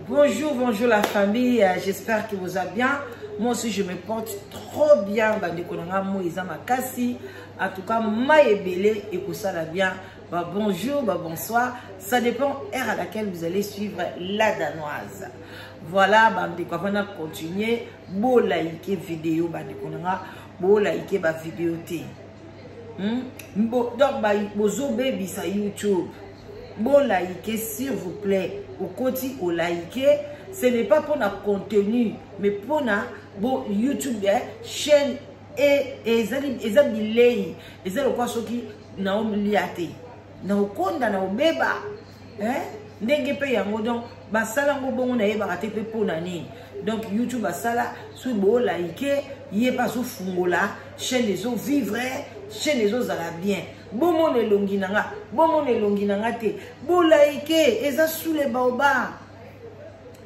Bonjour, bonjour la famille, j'espère que vous allez bien. Moi aussi je me porte trop bien. Bandeko na nga moi eza makasi. En tout cas, mai ebele ekosala bien. Bah, bonjour, bah, bonsoir. Ça dépend heure à laquelle vous allez suivre la Danoise. Voilà, bandeko avant de continuer, bo liker vidéo bandeko na nga, bo liker ba vidéo te. Bo, donc ba bozo bebisa YouTube. Bo liker s'il vous plaît. Okoti o liker, ce n'est pas pour na contenu, mais pour na bo YouTube eh, chaîne et ezali eza bilei, eza lokwa soki na olia te. Na okonda na obeba, hein? Ndenge pe yango donc basala ngo bongo na yebaka te pe pona nini. Donc YouTube basala soki bo liker, ye pa zo fungola chaîne ezo vivre, chaîne ezo zala bien. Bomona elongi na nga, bomona elongi na nga te. Bo liker eza sous les baobabs.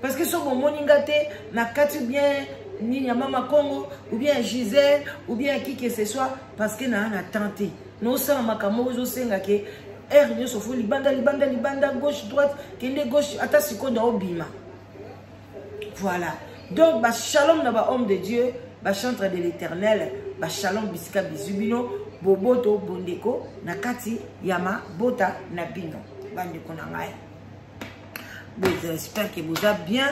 Parce que so bomoni nga te na kati bien nini ya Mama Congo ou bien Gisèle ou bien qui que ce soit parce que na na tenté. No sala makambo ozo senga ke air nyoso fo libanda libanda libanda gauche droite kende gauche ata sikoda obima. Voilà. Donc ba shalom na ba homme de Dieu, ba chantre de l'Éternel, ba shalom bisika bizubino, boboto bondeko na kati ya mabota na bino. Bandeko na ngai. Bon, j'espère que vous allez bien,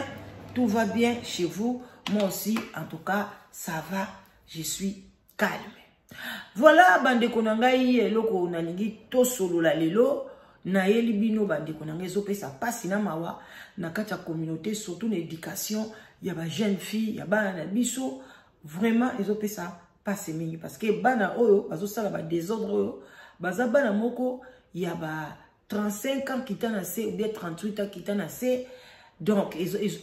tout va bien chez vous. Moi aussi, en tout cas, ça va, je suis calme. Voilà, bandeko na ngai eloko nalingi tosolola lelo nayeli bino bandeko na ngai ezopesa pasi na mawa na kati ya communauté, surtout na éducation ya ba jeune fille ya bana na biso. Vraiment ezopesa pasi mingi parce que bana oyo bazosala ba désordre oyo baza bana moko ya ba 35 ans kita na se ou bien 38 ans kita na se. Donc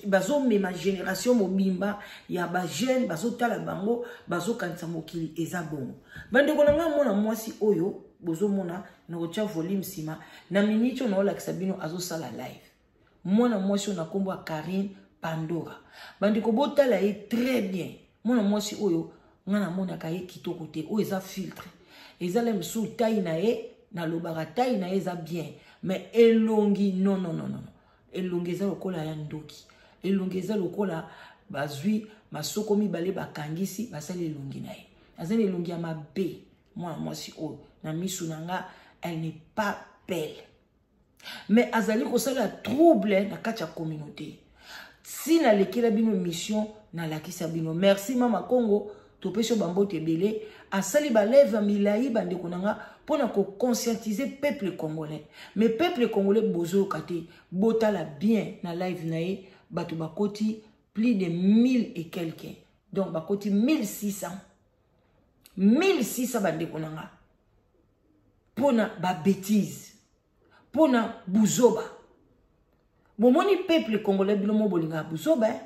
bazomema génération mobimba ya ba jeune bazotala bango bazokanisa mokili eza bongo. Bandeko na ngai mona mwasi oyo bozomona na kotia volume nsima na minute oyo naolakisa bino azosala live. Mwana mwasi oyo na kombo ya Karine Pandora. Bandeko botala ye très bien. Mwana mwasi oyo nga namonaka ye kitoko te, oyo eza filtre. Eza la mosusu taille na ye, nalobaka taille na ye eza bien, mais elongi non non non non. Elongi eza lokola ya ndoki. Elongi eza lokola bazwi masoko mibale bakangisi basali elongi na ye. Aza na elongi ya mabe mwana mwasi oyo na misu na nga, elle n'est pas belle. Mais azali kosala trouble na kati ya communauté. Si nalekela bino mission nalakisa bino. Merci Mama Congo, topesi yo bambote ebele. Asali ba lèvre milayi bandeko na nga mpona ko conscientiser peuple congolais. Mais peuple congolais bozoyoka te, botala bien na live na ye, bato bakoti plus de 1000 et quelques. Donc bakoti 1600. 1600 bandeko na nga. Mpona ba bêtise, mpona buzoba. Bomoni peuple congolais bino mo bolinga buzoba, eh?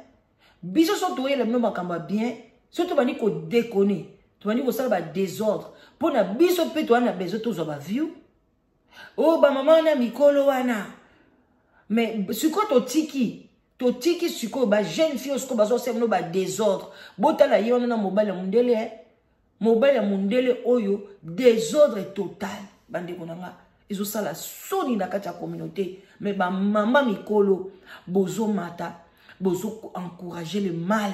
Biso so toyela bino makambo ya bien, so tobandi ko déconner, tobandi kosala ba désordre, mpona biso mpe toza na besoin tozwa ba view. Oh, ba mama wana mikolo wana. Mais sikoyo totiki, totiki sikoyo ba jeune fille sikoyo bazosala bino ba désordre. Botala ye wana na mobali ya mondele, eh? Mobali ya mondele oyo désordre total. Bandeko na nga ezosala soni na kati ya communauté. Mais ba mama mikolo bozomata, bozo encourager le mal.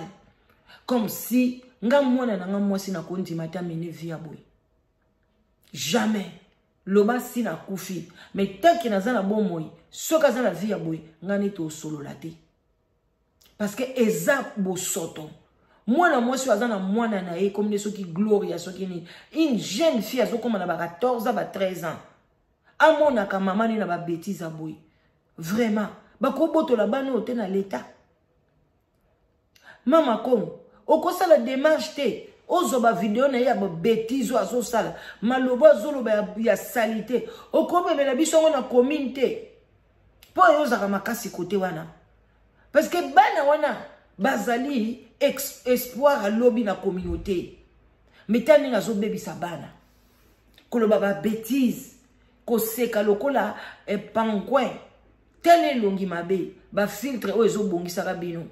Comme si nga mwana na nga mwasi na kondima ta mene vie ya boye. Jamais. Loba si na kufi. Mais tant que naza na bomoi, soki aza na vie ya boye, nga neti osolola te. Parce que eza bosoto. Mwana mwasi oyo aza na mwana na ye, comme ne soki Gloria, soki nini. Une jeune fille azokoma na ba 14 ans, ba 13 ans. Amonaka mama ne na ba bêtises ya boye. Vraiment. Bakobotola bana oyo te na l'État. Mama Congo, okosala démarche te. Ozwa ba vidéo na ye ya ba bêtises oyo azosala. Maloba azoloba ya salité. Okomemela biso yango na commune te. Po oyo ozalaka makasi kote wana. Parce que bana wana bazali espoir alobi na communauté. Mais tala ndenge azobebisa bana. Koloba ba bêtises, koseka lokola pingouin. Tala elongi mabe, ba filtre oyo ezobongisaka bino.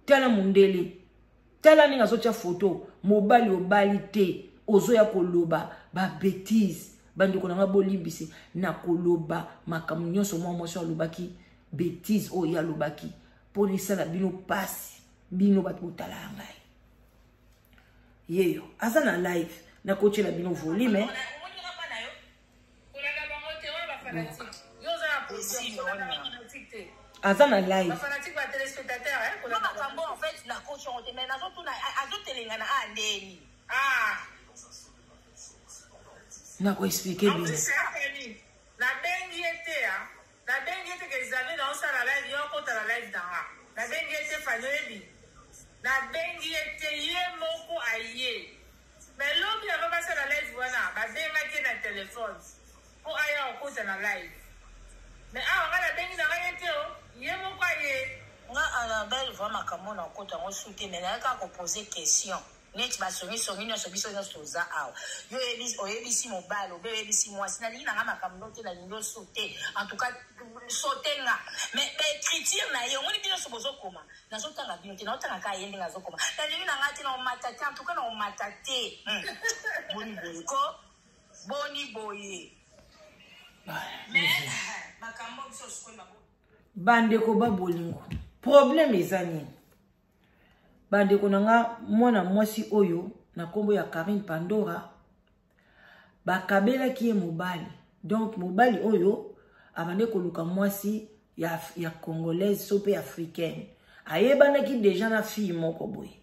Tala mondele. Tala ndenge azotia photo, mobali obali te, ozoya koloba ba bêtises. Bandeko na nga bolimbisi na koloba makambo nyonso mwa mwasi alobaki bêtise oyo ye alobaki. mpo na esala bino mpasi, bino bato botala ya ngai. Yeyo aza na live, nakotiela bino volume. Aza na live. Makambo en fait nakoti yango te, mais nazotuna azotelengana a ndeni. Nakoexpliquer bino. Nabengi ye te, nabengi ye te ke Xavier naosala live, yo akota na live na nga. Nabengi ye te, Fani oyebi, nabengi ye te, ye moko aye. Mais lobi avant basala live wana, babengaki ye na telefone mpo aya kokota na live. Mais awa nga nabengi na ngai ye te, o ye moko aye. Nga Annabelle, vraiment makambo na okota yango su te, mais naye kaka kopose question neti basongisongi nyonso. Biso nyonso toza awa, yo oyebisi mobali obe oyebisi mwasi: "Nalingi nanga makambo no te, nalingi osu te." En tout cas sote nga, mais baécriture na ye, omoni bino nyonso bozokoma, nazotanga bino te, naotanga kaka ye ndenge azokoma: "Nalingi nanga te, na omata te, en tout cas na omata te." Boni boye ko, boni boye? Mais makambo biso sikoyo. Bandeko babolingo, problème eza nini, bandeko na nga? Mwana mwasi oyo na nkombo ya Karine Pandora, bakabelaki ye mobali. Donc mobali oyo abandi koluka mwasi ya congolaise so mpe africaine. Ayebanaki déjà na fille moko boye,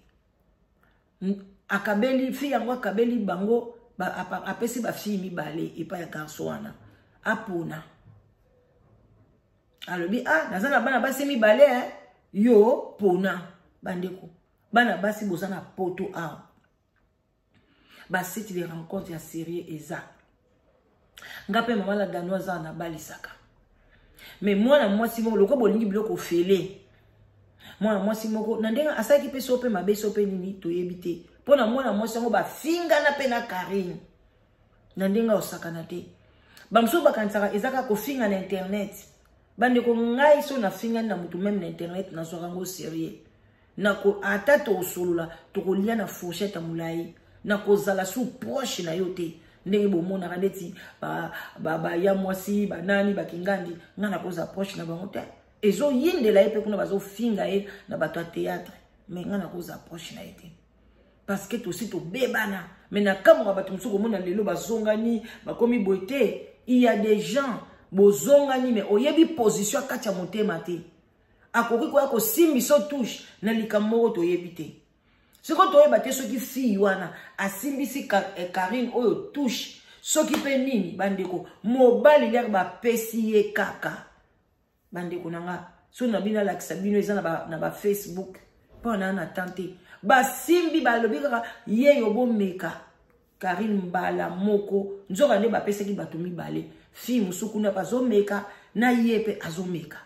akabeli fille yango, akabeli bango ba, apesi bafille mibale epai ya garçon wana apona. Alobi: "Ah, naza na bana basi mibale, eh? Yo pona." Bandeko, bana basi boza na Poto awa, basite de rencontre ya sérieux eza. Nga mpe mama la dano aza na balisaka. Mais mwana mwasi moko, lokola bolingi biloko ofele, mwana mwasi moko na ndenge asalaki mpe so mpe mabe so mpe nini, toyebi te. Mpo na mwana mwasi yango, bafingana mpe na Karine na ndenge osakana te. Bamosusu bakanisaka eza kaka kofinga na internet. Bandeko, ngai so nafingani na motu même na internet, nazwaka yango sérieux. Nako ata tokosolola, tokolia na fourchette ya molai, nakozala su proche na yo te. Ndenge bomonaka neti baya mwasi banani bakingandi, ngai nakozala proche na bango te. Ezoyindela ye mpe kuna, bazofinga ye na bato ya théâtre, mais ngai nakozala proche na ye te parce que tosi tobebana. Mais na kamwaka bato mosusu komona lelo bazongani, bakomi boye te. Il y a des gens bozongani, mais oyebi position kati ya motema te. Akoki koya kosimbisa touche na likambo moko, toyebi te. Sikoyo toyeba te soki fille wana asimbisi Karine oyo touche, soki mpe nini. Bandeko, mobali lere bapesi ye kaka. Bandeko na nga, so na bino alakisa bino, eza na bafacebook mpo na tan te. Basimbi, balobi kaka ye yo bomeka Karine mbala moko. Nzoka nde bapesaki bato mibale, fille mosusu kuna mpe azomeka na ye mpe azomeka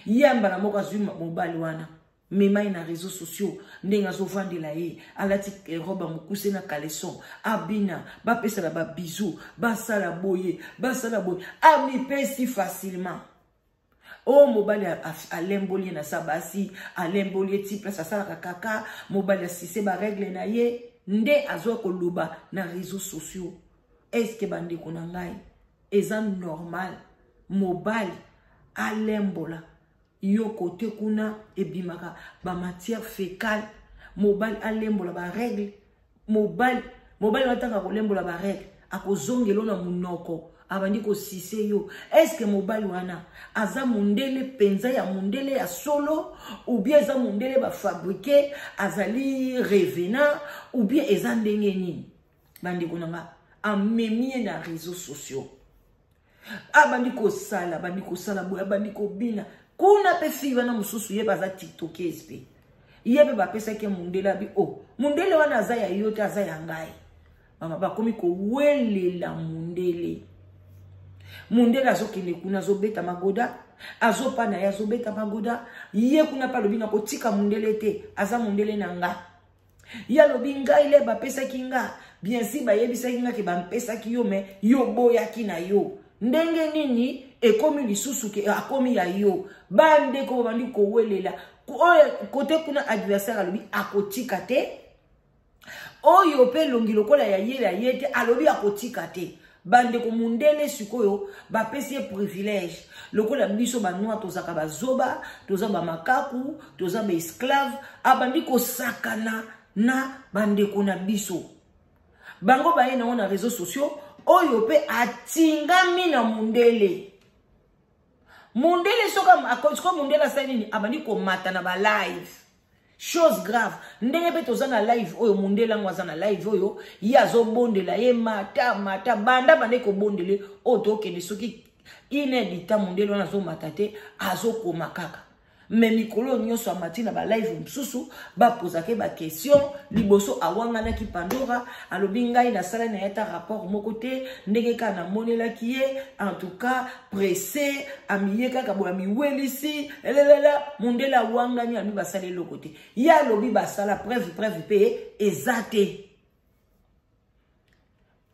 ye. Mbala moko azwi mobali wana, mema ye na réseaux sociaux, ndenge azovandela ye, alati robe mokuse na caleçon, abina, bapesana babisous, basala boye, basala boye, amipesi facilement. Oyo mobali alemboli ye na sa basi, alemboli ye ti place asalaka kaka. Mobali asise barègles na ye nde azwa koloba na réseaux sociaux. Est-ce, bandeko na ngai, eza normal mobali alembola yo kote kuna ebimaka bamatière fécale, mobali alembola barègles? Mobali wana ntango akolembola barègles, akozongela na monoko, abandi kosise yo. Est-ce mobali wana aza mondele mpenza ya mondele ya solo, ou bien eza mondele bafabriquer, azali revenant, ou bien eza ndenge nini? Bandeko na nga, amemi ye na réseaux sociaux, abandi kosala, abandi kosala boye, abandi kobina kuna. Mpe fille wana mosusu, ye baza tiktokese mpe ye mpe bapesaki ye mondele. Abi o oh, mondele wana aza ya yo te, aza ya ngai. Mama, bakomi kowelela mondele. Mondele azokende kuna, azobeta magoda, azopana ye, azobeta magoda ye kuna mpe. Alobi: "Nakotika mondele te, aza mondele na nga." Ye alobi: "Ngai le bapesaki nga, bien si bayebisaki nga ke bampesaki yo, mais yo boyaki na yo. Ndenge nini ekomi lisusu ke akomi ya yo?" Bandeko, babandi kowelela oyo kote kuna. Adversaire alobi akotika te. Oyo mpe elongi lokola ya ye ya ye te, alobi akotika te. Bandeko, mundele sikoyo bapesi ye privilège. Lokola biso banoir tozalaka bazoba, toza bamakaku, toza baesclave, abandi kosakana na bandeko na biso. Bango baye nango na réseaux sociaux, oyo mpe atingami na mundele. Mundele soki mundele asali nini, abandi komata na balive. Chose grave, ndenge mpe toza na live oyo, mundele yango aza na live oyo, ye azobondela ye mata mata, banda bande kobondele oyo tokende soki inedita. Mundele wana azomata te, azokoma kaka. Me mikolo nyonso amati na balive mosusu, bapozaka ye baquestion. Liboso awanganaki Pandora, alobi: "Ngai nasala na ye ata rapport moko te, ndenge kaka namonelaki ye, en tout cas pressé, amiye kaka boye, amiwelisi elelela." Mondele awangani, alobi basala eloko te. Ye alobi basala, preuve, preuve mpe eza te.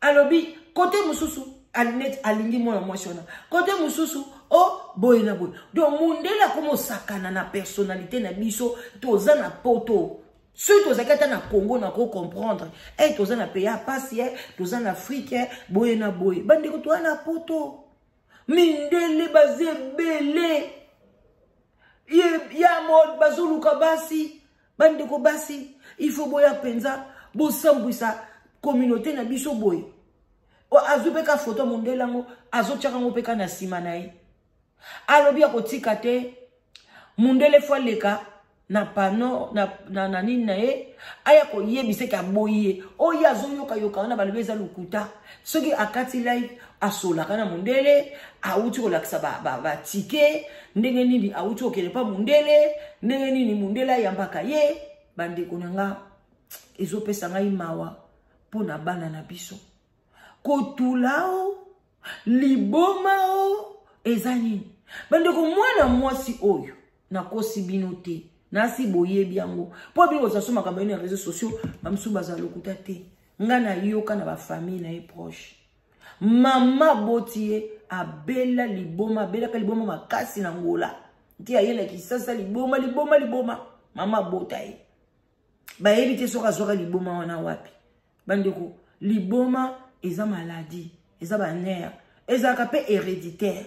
Alobi kote mosusu net alingi mwana mwasi wana, kote mosusu o boye na boye. Donc mundele akoma osakana na personnalité na biso. Toza na Poto. Soki tozalaki ata na Congo, na kocomprendre e toza na pays ya pasi, e toza na Afrique boye na boye. Bandeko, toza na Poto, mindele baza ebele ya bazoluka basi. Bandeko basi, il faut boya mpenza bosambwisa communauté na biso boye. Azwi mpe ka foto mondele yango, azotiaka yango mpe ka na nsima na ye. Alobi akotika te, mundele faut aleka na pano na nini na ye, aya koyebisa eke aboyi ye. Oyo azoyokayoka wana, balobi eza lokuta. Soki akati live, asolaka na mondele, awuti kolakisa batike ba, ba ndenge nini awuti kokende mpa mondele, ndenge nini mondele ayambaka ye. Bandeko na nga, ezopesa ngai mawa mpo na bana na biso. Kotula o liboma o eza nini? Bandeko, mwana mwasi oyo, nakosi bino te, nasi boyebi yango, mpo bino kozwa so makambo ye na réseaux sociaux, bamosusu bazala lokuta te. Ngai nayoka na bafamille na ye proche, mama aboti ye abela liboma, abelaka liboma makasi na Ngola, nti aye na Kisasa, liboma, liboma, liboma. Mama abota ye, bayebi te soki azwaka liboma wana wapi. Bandeko, liboma eza maladie, eza banerf, ezalaka mpe héréditaire.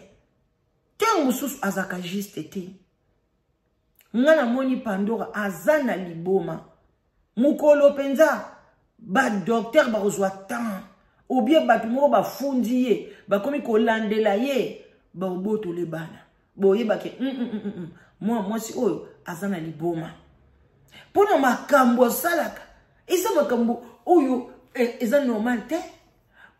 Ntango mosusu azalaka juste te. Nga namoni Pandora aza na liboma. Mokolo mpenza badocteur bakozwa temps, obie bato moko bafundi ye, bakomi kolandela ye, babotole bana, boyebake mwana mwasi oyo aza na liboma. Mpona makambo asalaka, eza makambo oyo eza normal te.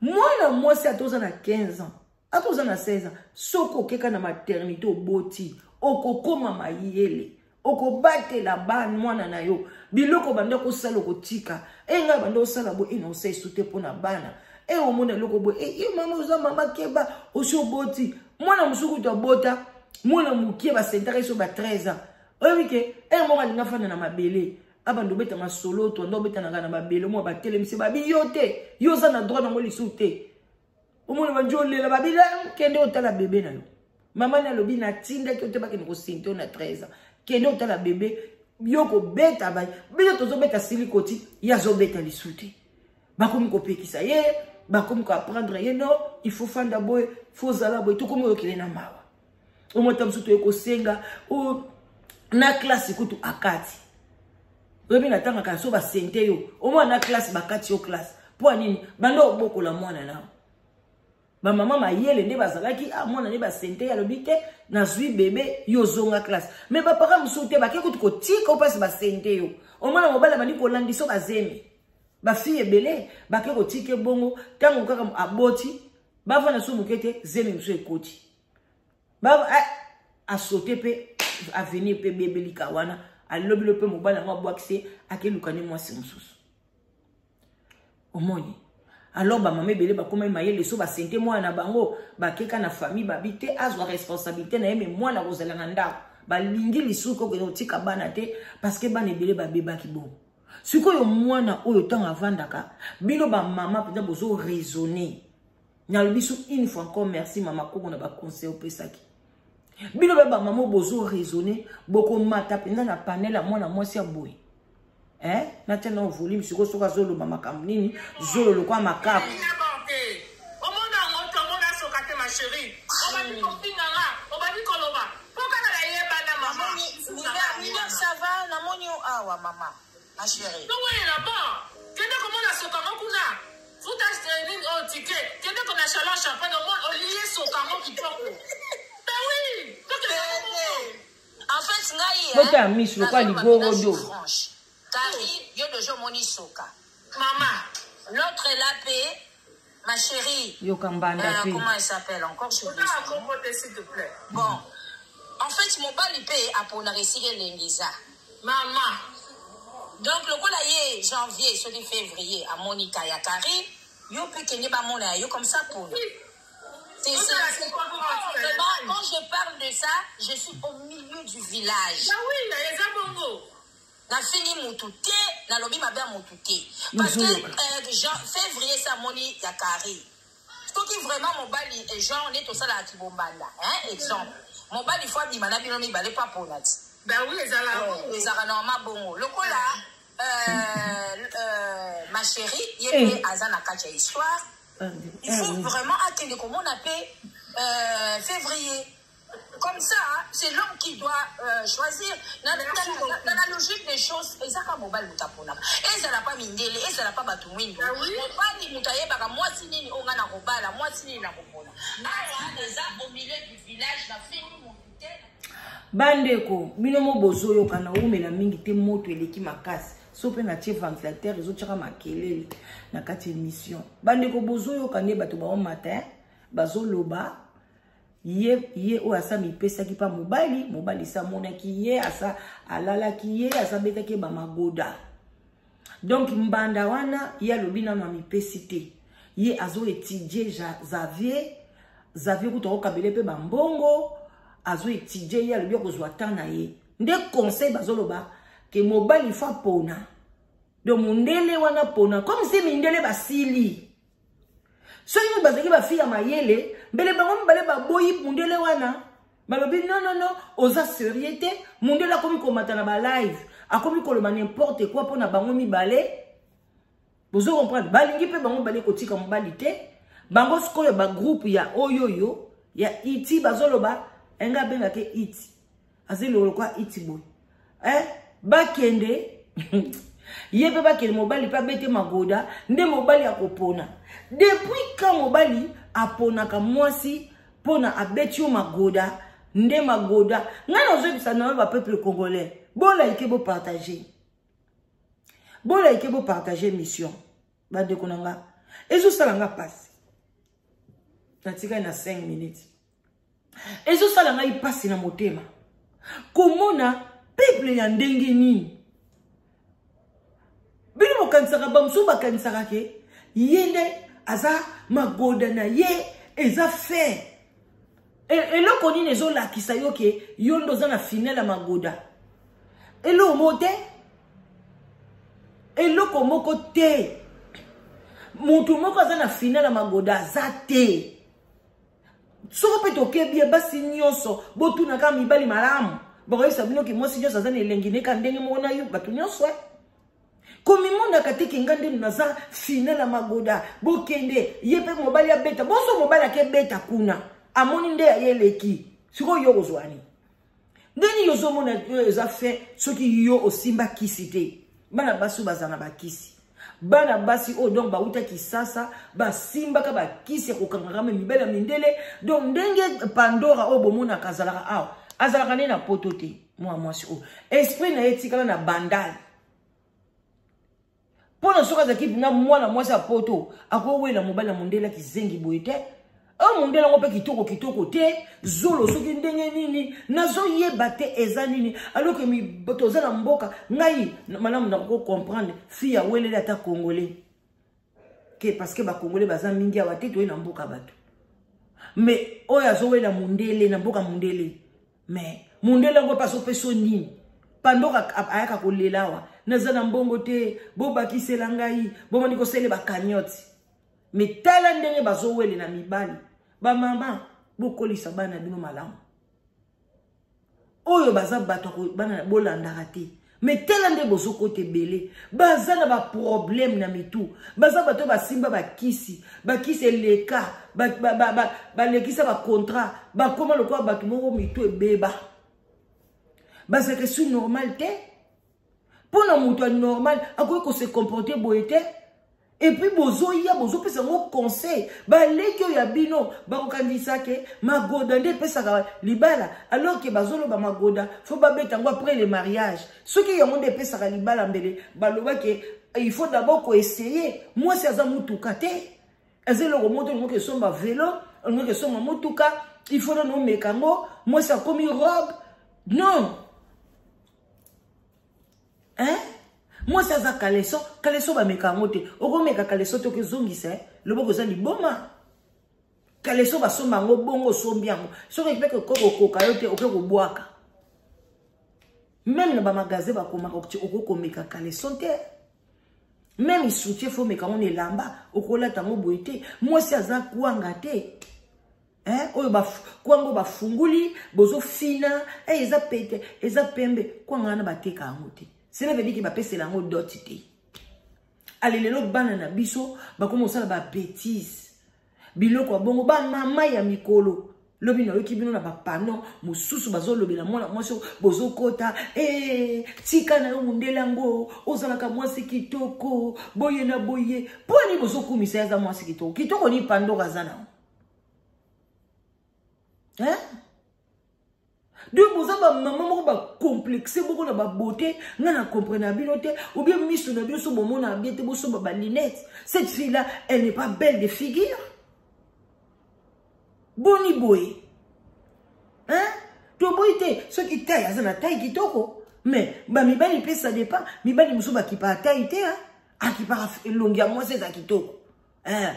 Mwana mwasi, ata oza na 15 ans, ata oza na 16 ans, soki okeka na maternité, oboti, okokóma mayele, okobatela bana, mwana na yo. Biloko banda kosala, okotika. E ngai banda kosala boye, e na osala esu te mpo na bana. E omona eloko boye, e ye mama, oza mama, keba, osi oboti mwana mosuku kutu, abota mwana mokie, basentaka so ba 13 ans. Oyebi ke e moko alinga fanda na mabele, abanda obeta masolo, to anda obetanaka na mabele mwa, batelemisi, babi yo te, yo oza na droit nango lisusu te. Omona bandi olela, babi kende otala bebe na yo. Mama ni alobi natindaki yo te, bakende kosinte yo na 13 ans, kende otala bebe. Yo kobeta bai, biso tozobeta silikoti, ye azobeta lisu te. Bakomi kopekisa ye, bakomi koapprendre ye: non, il faut fanda boye, faut ozala boye. Tokomi oyokele na mawa. Omota mosusu toye kosenga na classe kutu akati. Oyebi, natangaka so basente yo, omwana na classe, bakati yo classe. Mpo nini? Banda obokola mwana nao. Bamama mayele nde bazalaki, ah, mwana nde basente, alobi te, nazwi bebe, yo ozonga classe. Me bapaka mosusu te, bake kutu kotika mpasi, basente yo, omwana mobali abandi kolandisa bazemi, bafille ebele bake kotika ebongo. Ntango kaka aboti, bavanda so moke te, zemi mosusu ekoti, asote mpe avenir mpe bebelika wana. Alobilo mpe mobali yango abwakisi ye, akeluka nde mwasi mosusu. Omoni, alors bamama ebele bakóma mayele. So basente mwana na bango, bakeka na famille, babi te, azwa responsabilité na ye, me mwana kozala na ndako. Balingi lisusu kokende kotika bana te, parce que bana ebele babebaki bongo. Sikoyo mwana oyo, ntango avandaka, bino bamama mpenza bozo raisonner. Nalobi so une fois encore, merci mama Koko na baconseil opesaki bino. Mpe bamama bozo raisonner, bokomata mpenza na panel ya mwana mwasi ya boye, eh? Natia na volume sikoyo, soki azoloba makambo nini, zolo lokwa makaku. Omona. awa mama ma chérie. Towelela bon kende komona sokango kuna futa nini oyo ticket kende kona chalon champagne omona olie sokango kitoko ben oui tokende. En fait ngai bota misu lokola ligorodo. Carine yo deja omoni soka mama. L'autre là pe ma chérie. Yoka mbanda pe. Comment elle s'appelle encore? Je s'il te plaît. Bon, en fait mobali pe aponaka esika elengi eza. Mama. Donc lokola ye janvier soki février amoni ka ya Carine, yo pe kende bamona ya yo comme ça pona. C'est vraiment, quand je parle de ça, je suis au milieu du village. Bah oui, eza bongo. Nafingi mutu te, nalobi mabe ya mutu te. Parce que février ça moni ya Carine. Soki vraiment mobali genre nde tosalaka kibombanda, hein, exemple. Mobali fo abima na bino mibale pa pona ti. Bah oui, ezala. Ezalaka normal bongo. Lokola ma chérie, ye pe aza na kati ya histoire. Il faut vraiment akende komona pe février. Comme ça, c'est l'homme qui doit choisir. Dans la logique des choses, ezaka mobali mutu aponaka. Ezala pa mindele, ezala pa batu mwindu. Mobali mutu ayebaka mwasi nini oyo nga na kobala, mwasi nini na kopona. Awa eza au milieu du village, na fini mutu te. Bandeko, bino mo bozoyoka na umela mingi te moto eleki makasi. So pe na tie ventilateur ezotiaka makelele na kati émission. Bandeko bozoyoka nde bato bao matin, bazoloba ye ye oyo asa mipesaki pa mobali, mobali sa monaki ye, asa alalaki ye, asa betaki ba magoda. Donc mbanda wana ye alobi nanu amipesi te. Ye azo étudier Xavier, Xavier kuta okabele pe ba mbongo, azo étudier ye alobi akozwa temps na ye. Nde conseil bazoloba ke mobali fa pona. Donc mundele wana pona comme si mindele basili. Soki bazalaki ba fille ya mayele, mbele bango mibale baboyi mundele wana. Balobi non non non, oza sérieux te, mundele akomi komata na ba live, akomi koloba n'importe quoi pona bango mibale. Bozo comprendre, balingi pe bango mibale kotika mobali te. Bango sikoyo ba groupe ya oyoyo ya iti bazoloba enga benga ke iti. Azeli lokwa iti boy. Eh, bakende ye pe bakende mobali pe abete magoda nde mobali akopona. Depuis quand mobali aponaka mwasi pona abeti yo magoda nde magoda. Ngai nazoyebisa na yo ba peuple congolais, bo like bo partager. Bo like bo partager mission. Bandeko na nga ezosala nga pasi. Natikali na 5 minutes. Ezosala ngai pasi na motema. Komona peuple ya ndenge nini? Bino bokanisaka ba mosusu bakanisaka ke ye nde aza magoda na ye eza fait. Eloko nini ezolakisa yo ke yo nde oza na finale ya magoda? Eloko moko te. Eloko moko te. Mutu moko aza na finale ya magoda aza te. Soko pe tokebi ye basi nyonso botunaka mibali malamu bakoyebisa bino ke mwasi nyonso aza na elengi neka ndenge moko na yo bato nyonso komimonaka te ke nga nde naza finale ya magoda bokende ye pe mobali abeta bonso mobali akebeta kuna amoni nde ya ye eleki sikoyo yo kozwa nini ndenge yo ozomona oyo eza fin soki yo osimba kisi te. Bana basi oyo bazala na bakisi, bana basi oyo donc bauta Kisasa basimbaka bakisi ya kokangaka me mibali ya mindele. Donc ndenge Pandora oyo bomonaka azalaka awa, azalaka nde na poto te. Mwa mwasi oyo esprit na ye etikala na bandal mpona soki azalaki na mwana mwasi ya poto akowela mobali ya mondele akizengi boye te. Oyo mondele yango mpe kitoko kitoko te, zolo soki ndenge nini nazoyeba te eza nini. Alors que toza na mboka ngai malamu nakoki comprendre fille ya welele ata congolais ke parce que ba congolais baza mingi awa te, toye na mboka bato. Mais oyo azowela mondele na mboka mondele, mais mondele yango mpe azopesa yo nini? Pandoka ayaka kolela awa, naza na mbongo te, bobakisela ngai, bomoni kosele ba cagnotte. Mais tala ndenge bazowele na mibali. Ba mama, bokolisa bana bino malamu. Oyo baza bato ya bana bolandaka te. Mais tala nde bozokota ebele. Baza na ba problème na mitu. Baza bato basimba bakisi, bakisi eleka, balekisa ba contrat, bakoma lokola bato moko mitu ebeba. Bazalaka su normal te. Mpo na moto ya normal akoki kose comporter boye te. Et puis bozoya bozopesa yango conseil, baleki oyo ya bino bakokanisa ke magoda nde epesaka libala, alors ke bazoloba magoda fo babeta yango après le mariage. Soki yango nde epesaka libala, mbele baloba ke il faut d'abord koessayer. Mwasi aza motuka te, eza eloko moko te olingoki esomba velo, olingoki esomba motuka, il faut nano omeka yango. Mwasi akomi robe? Non, hein? Mwasi aza caleçon? Caleçon bameka yango te. Okomeka caleçon te, okozongisa loboko, eza liboma. Caleçon basomba yango bongo, osombi yango, soki mpe kokoka yo te, oke kobwaka. Même na bamagasin bakomaka okokomeka caleçon te. Même soutien fo omeka yango na elamba, okolata yango boye te. Mwasi aza kwanga te, eh, oyo kwango bafunguli bozofina, eh, eza pete, eza pembe. Kwanga wana bateka yango te, cela veut dire ke bapesela yango dot te. Ale lelo bana na biso bakoma kosala babêtises, biloko ya bongo. Bamama ya mikolo, lobi nayoki bino na bapano mosusu bazolobela mwana mwasi, bozokota e, tika na yo mondele yango, ozalaka mwasi kitoko boye na boye. Mpo ani bozokumisa ye aza mwasi kitoko? Kitoko ni Pandora aza nango, hein? Donc boza bamama moko bacomplexe moko na babeauté. Nga na comprendre na bino te, ou bien miso na bino so bomona bien te, bosomba balunettes. Cette fille là, elle n'est pas belle de figure. Boni boye, hein? Toboyi te soki taille, aza na taille kitoko, mais bamibali mpe, ça dépend. Mibali mosusu bakipaka taille te, akipaka elongi ya mwasi eza kitoko, hein?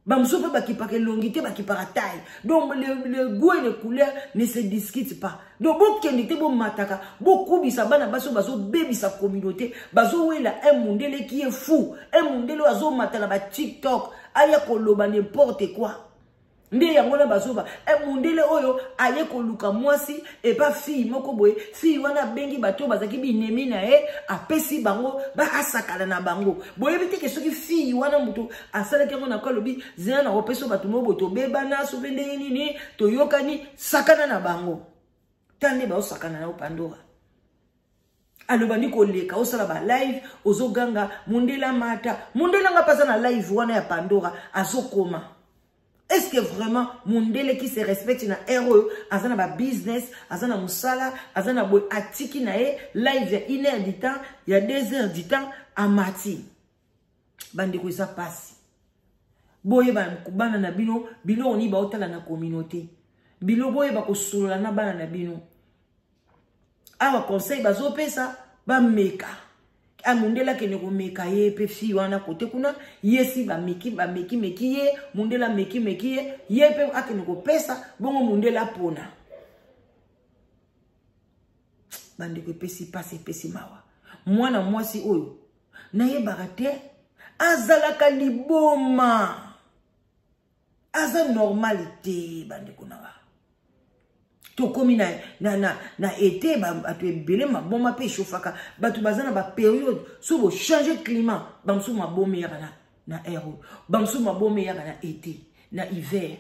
Bamosusu mpe bakipaka elongi te, bakipaka taille. Donc le goût et les couleurs ne se discutent pas. Donc bokende te, bomataka, bokubisa bana basi oyo bazobebisa communauté, bazowela un mundele qui est fou, un mundele oyo azomata na baTikTok, aya koloba n'importe quoi. Nde yango wana bazoba e mundele oyo aye koluka mwasi epa fille moko boye. Fille wana abengi bato oyo bazalaki binemi na ye, apesi bango baasakana na bango. Boyebi te ke soki fille wana moto asalaki yango na ko alobi zela na kopesa bato moko boye, tobebana soki ndenge nini, toyokani, sakana na bango. Ta nde baosakana na yo. Pandora alobandi koleka, osala balive, ozoganga mundele amata. Mundele anga mpe aza na live wana ya Pandora, azokoma. Est-ce que vraiment mundele qui se respecte na heure oyo aza na babusiness, aza na mosala, aza na boye, atiki na ye live ya 1 heure du temps, ya 2 heures du temps, amati? Bandeko, eza pasi. Boyeba bana na bino biloko nini baotala na communauté. Bilo boyeba kosolola na bana na bino. Awa conseil bazopesa, bameka amundele, akende komeka ye mpe fille wana kote kuna. Ye si bameki, bameki meki ye, mundele ameki meki ye, ye mpe akende kopesa bongo mundele apona. Bandeko, epesi mpasi, epesi mawa. Mwana mwasi oyo nayebaka te azalaka liboma, aza normal te. Bandeko na nga, tokomi na été, bato ebele maboma mpe echauffaka. Bato baza na bapériode so bochange climat, bamosusu maboma eyaka na air oyo, bamosusu maboma eyaka na été, na hiver.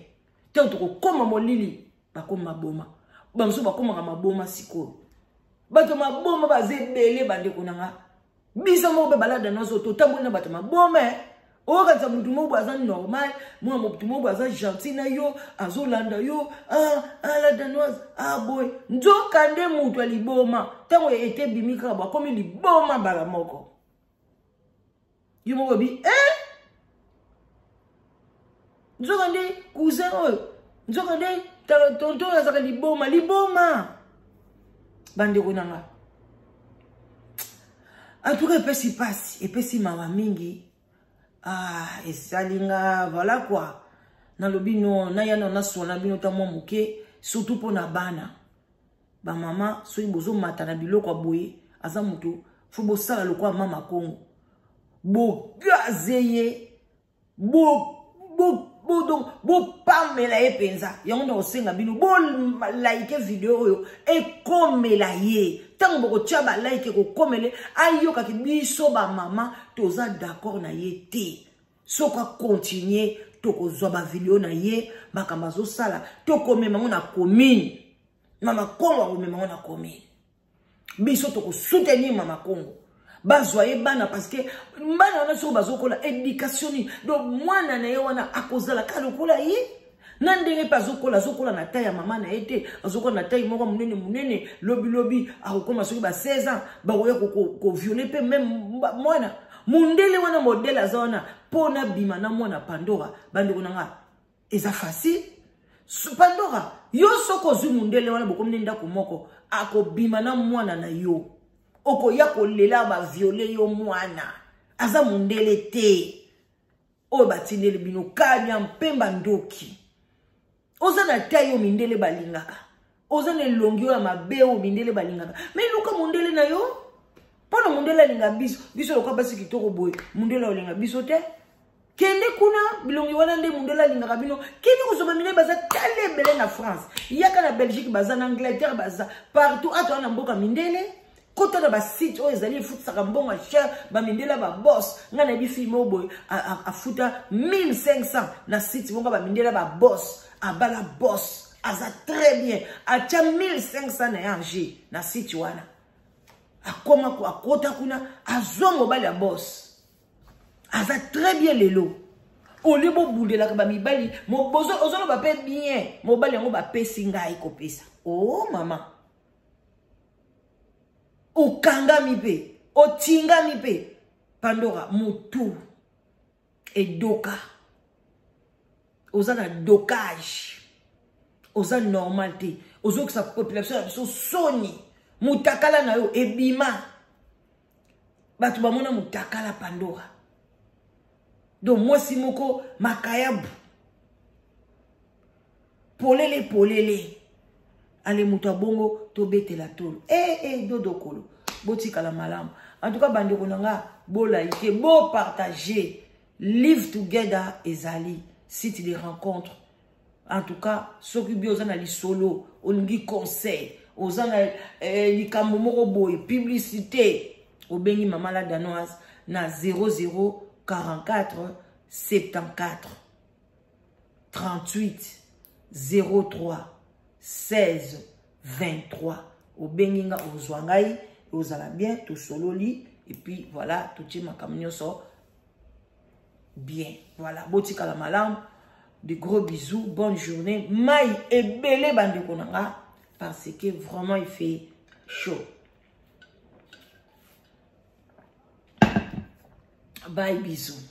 Ntango tokokóma molili, bakóma maboma, bamosusu bakómaka maboma. Sikoyo bato maboma baza ebele. Bandeko na nga, biso moko mpe balada nyonso totamboli na bato maboma. Oyokanisa motu moko boye aza normal, mwana motu moko boye aza gentil na yo, azolanda yo, ah, ah, la Danoise, ah, boye. Nzoka nde motu ya liboma. Ntango ete ebimi kaka bo, akomi liboma mbala moko. Yo moko obi, eh? Nzoka nde cousin oyo, nzoka nde tonton oyo azalaka liboma, liboma. Bandeko na nga, en tout cas epesi mpasi, epesi mawa mingi. Ah, esali nga, voilà quoi. Nalobi no naya na naswana bino ta mwa moke, surtout mpo na bana bamama. Soki bozomata na biloko ya boye, aza moto fo bosala lokola mama Kongo, bogaze ye, bo bopamela ye mpenza. Yango nde kosenga bino bolike video oyo, ekomela ye. Ntango bokotia balike, ekokomele, ayokaki biso bamama toza d'accord na ye te. Soki akontinue, tokozwa bavideo na ye, makambo azosala, tokomema ngo na commune. Mama Kongo akomema ngo na commune. Biso tokosoutenir mama Kongo. Bazwa ye bana, parce que bana wana soki bazokola éducation nini? Donc mwana na ye wana akozala kaka lokola ye na ndenge mpe azokola, azokola na taille ya mama na ye te, azokola na taille moko monene monene. Lobilobi akokoma soki ba 16 ans, bakoya kovioler mpe même mwana. Mondele wana, modele aza wana mpo nabima na mwana Pandora. Bandeko na nga, eza facile. Pandora, yo soki ozwi mondele wana, bokomi nde ndako moko, akobima na mwana na yo, okoya kolela bavioler yo mwana. Aza mondele te oyo batindeli bino kanya mpemba. Ndoki, oza na taille oyo mindele balingaka, oza na elongi oyo ya mabe oyo mindele balingaka, mais luka mondele na yo. Mpona mondele alinga biso, biso lokola basi kitoko boye, mondele alinga biso te. Kende kuna, bilongi wana nde mondele alingaka bino. Kende kozwa bamindele, baza tala ebele na France, yaka na Belgique, baza na Angleterre, baza partout. Ata wana mboka mindele, kota na basite oyo ezali efutisaka mbongo ya cher, bamindele baboss. Ngai nayebi fille moko boye afuta 1500 na site moko, bamindele baboss, abala boss, aza très bien, atya 1500 na ye ange na site wana, akoma akota kuna, azwa mobali ya boss, aza très bien lelo. Olie bobundelaka bamibali, ozoloba mpe bien, mobali yango bapesi ngai kopesa o oh, mama okangami mpe otingami mpe. Pandora, motu edoka, oza na dokage, oza normal te, ozokisa population ya biso soni. Mutakala na yo ebima, bato bamona mutakala Pandora. Donc mwasi moko makayabu, polele polele, ale moto abongo tobetela tolo e eh, e eh, dodokolo. Botikala malamu. En tout cas, bandeko na nga, bolike, bopartage. Live Together ezali site de rencontre. En tout cas, soki bi oza na lisolo, olingi conseil, oza na likambo moko boye, publicité, obengi Mama la Danoise na 00 44 74 38 03 16 23. Obengi nga, ozwa ngai, ozala bien, tosololi, et puis voilà, totie makambo nyonso bien. Voilà, botikala malamu, de gros bisous, bonne journée. Mai ebele, bandeko na nga, parce que vraiment il fait chaud. Bye, bisous.